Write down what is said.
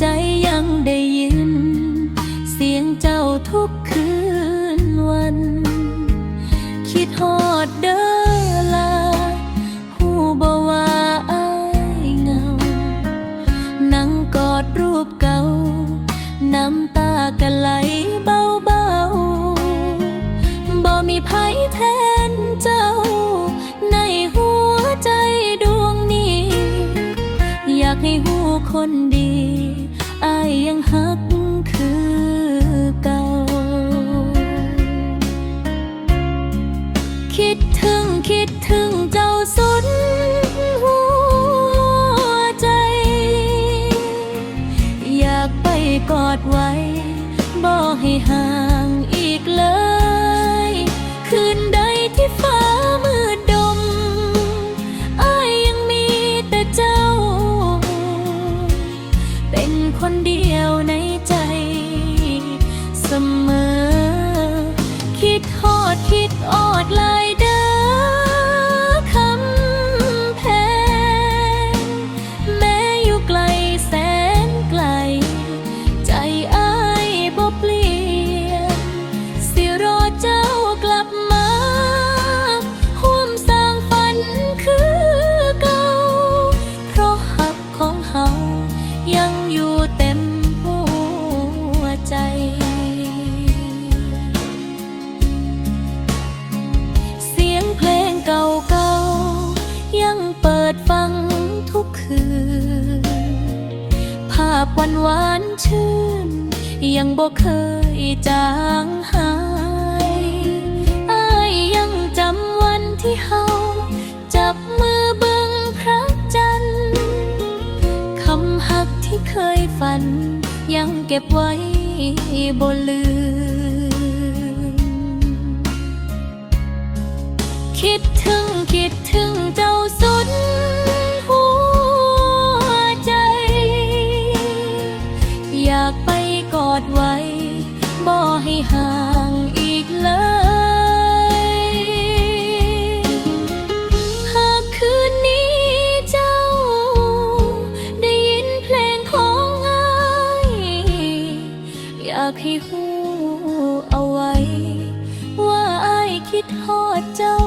ໃຈຍັງໄດ້ຍິນສຽງເຈົ້າທຸກຄືນວັນ ຄິດຮອດເດີລາ ຮູ້ບໍ່ວ່າອ້າຍເຫງົາ ນັ່ງກອດຮູບເກົ່າ ນ້ຳຕາກະໄຫຼເບົາໆ ບໍ່ມີໃຜແທນເຈົ້າ ໃນຫົວໃຈດວງນີ້ ຢາກໃຫ້ຮູ້ຄົນດີ ອ້າຍຍັງຮັກຄືເກົ່າ ຄິດເຖິງ ຄິດເຖິງເຈົ້າສຸດຫົວໃຈ ຢາກໄປກອດໄຫວ້ ບໍ່ໃຫ້ຫ່າງອີກເລີຍ ຄືນໃດທີ່ຟ້າມືດດົມ ອ້າຍຍັງມີແຕ່ເຈົ້າ ເປັນຄົນດຽວໃນໃຈສະເໝີ ຄິດຮອດຄິດອອດຫຼາຍເດີຄຳແພງ ແມ້ຢູ່ໄກແສນໄກ ໃຈອ້າຍບໍ່ປ່ຽນ ຊິລໍເຈົ້າກັບມາ ຮ່ວມສ້າງຝັນຄືເກົ່າ ເພາະຮັກຂອງເຮົາຍັງຢູ່ເຕັມຫົວໃຈ ສຽງເພງເກົ່າໆ ຍັງເປີດຟັງທຸກຄືນ ພາບຫວານໆຊື່ນ ຍັງບໍ່ເຄີຍຈາງຫາຍ ອ້າຍຍັງຈຳວັນທີ່ເຮົາ ຈັບມືເບິ່ງພຣະຈັນ ຄຳຮັກທີ່ເຄີຍຝັນ ຍັງເກັບໄວ້ບໍ່ລືມ ຄິດເຖິງ ຄິດເຖິງເຈົ້າສຸດຫົວໃຈ ຢາກໄປກອດໄຫວ້ ບໍ່ໃຫ້ຫ່າງອີກເລີຍ ຫາກຄືນນີ້ເຈົ້າໄດ້ຍິນເພງຂອງອ້າຍ ຢາກໃຫ້ຮູ້ເອົາໄວ້ ວ່າອ້າຍຄິດຮອດເຈົ້າ